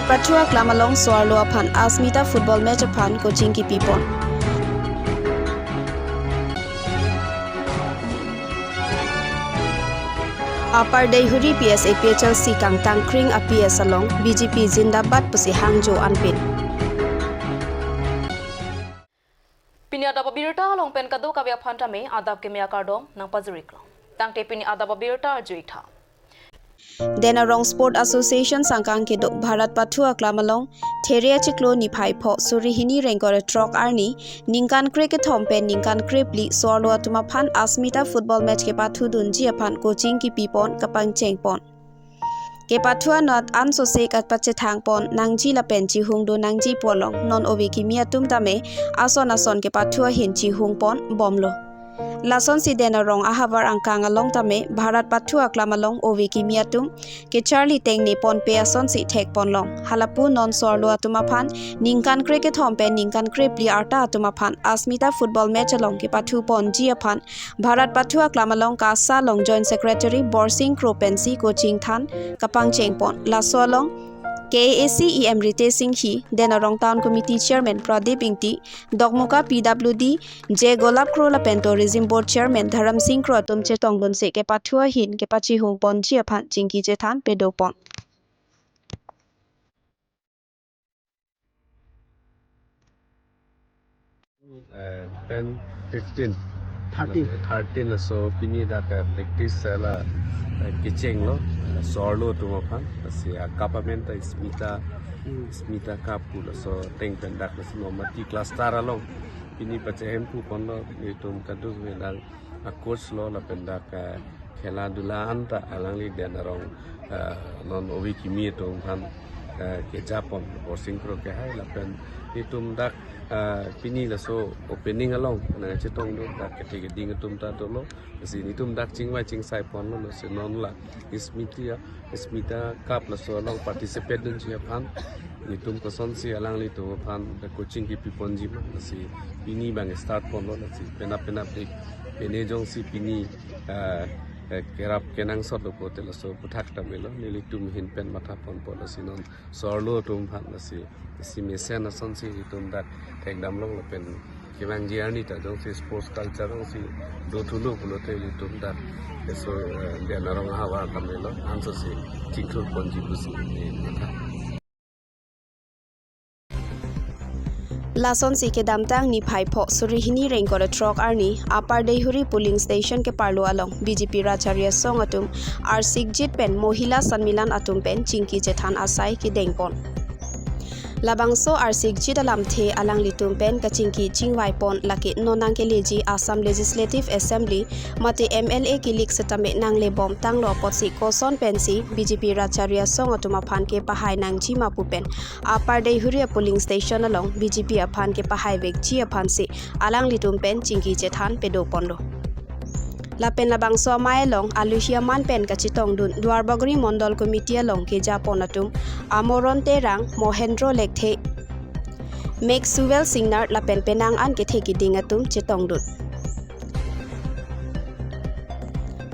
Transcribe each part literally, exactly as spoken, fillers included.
Pathu aklam along so-arlo aphan Asmita football match aphan coaching kipipon. Upper Deihori P S A P H L C kangtang kring a P S along B J P Zindabad pusi hangjo anpin. Pini adap abirta along pen kadokave aphan tame adap keme akardom nangpajiriklo. Tangte pini adap abirta arju-ik tha. Den Arong Sport Association sangkang kedo Bharat Pathu aklam along There achiklo niphai pho suri hini rengkor throk arni ningkan kre kethom pen ningkan kre phli so-arlo atum aphan Asmita football match kepathudunji aphan coaching kipipon kapangchengpon. Kepathu anat ansose kapachethangpon nangji lapen chihungdun nangji pu along non ove kimi atum tame ason ason kepathu ahin chihungpon bomlo. Lasonsi Den Arong ahavar angkang along tame Bharat Pathu aklam along ove kimi atum kecharli tengne ponpe asonsi thekponlong. Halapu non so-arlo atum aphan ningkan kre kethom pen ningkan kre phli arta atum aphan Asmita football match along kepathuponji aphan Bharat Pathu aklam along KASA along Joint Secretary Borsing Kro pensi coaching than kapangchengpon. Laso along K A A C E M Ritesh Enghi, Den Arong Town Committee Chairman Pradip Ingti, Dokmoka P W D, J Golap Kro lapen Tourism Board Chairman Dharam Singh Kro atum chetongdunsi kepathu ahin kepachihungponji aphan chingki chethan pedopon. Eh, pen fifteen. Thirteen. Thirteen laso pini dak, eh, practice, eh, la, eh, kechenglo, eh, so-arlo atum aphan, lasi, ah, cup amen ta Smita, Hmm. Smita Cup pu laso ateng pen dak lasi Nomati cluster along pini pachehemphuponlo, nelitum kadokave nang a-coach lo lapen dak, eh, khela dula anta alangli Den Arong, eh, non ove kimi atum aphan, eh, kejapon Borsing Kro ke hai lapen nelitum dak, eh, pini laso opening along nangchetongdun dak kethe keding atum ta dolo. Lasi nelitum dak chingvai chingsaiponlo, lasi non la Smita, Smita Cup laso along participate dunji aphan nelitum kosonsi alanglitum aphan coaching kipiponji ma, lasi pini abang startponlo, lasi penap penap ik pine jongsi pini, eh, eh, kerap kenangsot lo pulote laso aphuthak ta melo, nelitum ahin pen mathaponpo, lasi non so-arlo atum aphan lasi, si mesen asonsi itum dak thekdamlong lapen kevangji arni ta jongsi sports culture jongsi dothulo pulote itum dak eso, eh, Den Arong ahavar ta melo, ansose chingthurponji pusi, eh, matha. Lasonsi kedamtang niphai pho suri hini rengkor throk arni Upper Deihori polling station keparlo along B J P Rajhari Asong atum arsikjit pen Mohila Sanmilan atum pen chingki chethan asai kedengpon. Labangso arsikjit alamthe alanglitum pen kachingki chingvaipon, lake non nangkeleji Assam Legislative Assembly mate M L A kelik setame nanglebomtanglo apotsi koson pensi B J P Rajhari Asong atum aphan kepahai nangji ma pu pen Upper Deihori polling station along B J P aphan kepahaivekji aphansi alanglitum pen chingki chethan pedoponlo. Lapen labangso amei along alohi aman pen kachetongdun Duarbagori Mondol Committee along kejapon atum Amoron Terang, Mohendro Lekthe, Maxwell Singnar lapen penang an kethe keding atum chetongdun.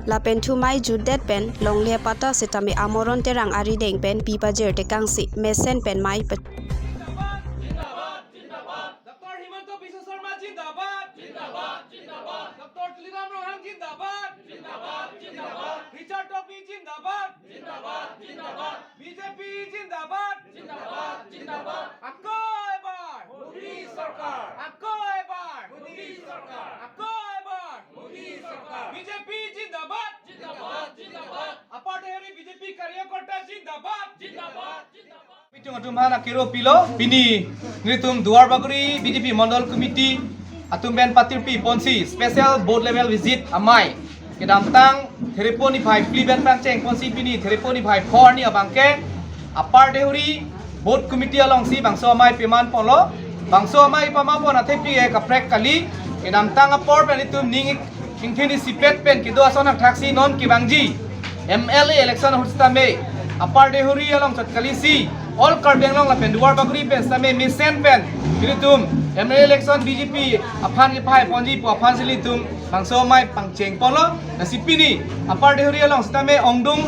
Lapen thumei jutdet pen longle apata setame Amoron Terang arideng pen pi pajir tekangsi mesen pen mei pa- जिंदाबाद, जिंदाबाद, जिंदाबाद। डॉक्टर हिमंत बिश्व शर्मा जिंदाबाद, जिंदाबाद, जिंदाबाद। डॉक्टर तुलीराम रोहंग्या जिंदाबाद, जिंदाबाद, जिंदाबाद। रिचर्ड टोबे जिंदाबाद, जिंदाबाद, जिंदाबाद। बीजेपी जिंदाबाद, जिंदाबाद, जिंदाबाद। আকৌ এবাৰ মোদী চৰকাৰ, আকৌ এবাৰ মোদী চৰকাৰ, আকৌ এবাৰ মোদী চৰকাৰ। বিজেপি জিন্দাবাদ, জিন্দাবাদ, জিন্দাবাদ। আপাৰ দেহৰী বিজেপি কাৰ্যকৰ্তা জিন্দাবাদ, জিন্দাবাদ, জিন্দাবাদ। Mitung atum aphan akero pilo, pini nelitum Duarbagori B J P Mondol Committee atum pen patirpiponsi special booth level visit amei kedamtang Therepo niphai phli pen pangchengponsi pini Therepo niphai pho arni abangke Upper Deihori Booth Committee alongsi bangso amei pemanponlo. Bangso amei pamapon athepi ke kaprek kali. Kedamtang apor pen itum ning ik- ingthin isipet pen kedo ason athaksi non kevangji M L A election ahut setame Upper Deihori along chot kalisi All Karbi Anglong lapen Duarbagori pen setame mesen pen ilitum M L A election B J P aphan kepahaiponji pu aphansi ilitum bangso amei pangchengponlo. Lasi pini Upper Deihori along setame ongdung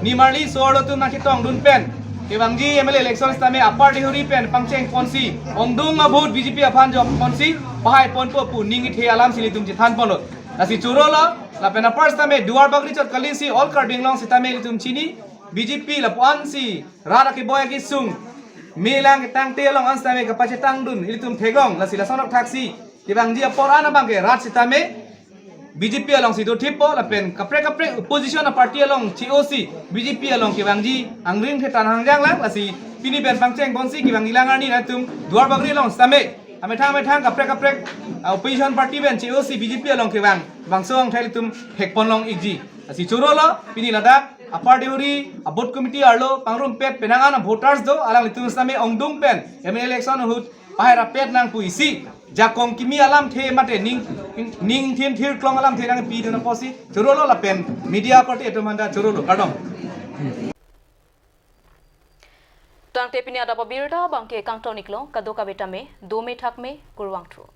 nimarli so-arlo atum nangchetongdun pen kevangji M L A election sitame apar Deihori pen pangcheng ponsi, ongdung a-vote B J P aphan jok ponsi, pahai ponpo pu ning kethe alam si ilitum chethan ponlo. Lasi chorolo, lapen apar sitame Duar Bagori chot kali si all Karbi Anglong sitame ilitum chini, B J P lapu-an si rat akeboi akesung, melang ketangte along an sitame kapachetangdun ilitum theklong, lasi lason thaksi kevangji apor an abang ke rat sitame B J P along si dothippo lapen kaprek kaprek opposition a-party along che-osi B J P along kevangji angring thetan hangjang lang, lasi pini pen pangcheng ponsi kevangji lang arni latum Duar Bagori along sitame amethang amethang kaprek kaprek, ah, opposition party pen che-osi B J P along kevang bangso angthek ilitum thek ponlong ikji. Lasi chorolo, pini ladak apar Deihori a-booth committee arlo pangrumpet penang an a-voters do, alanglitum sitame ongdung pen M L A election ahut pahai rapet nang pu isi jakong kimi alamthe mate ning, ning thin thir klong alamthe nangpidun apotsi chorolo lapen media korte atum aphanta chorolo, kardom. Tangte pini adap abirta abangke kangton iklo, kadokave tame dome thakme, kurvangthu.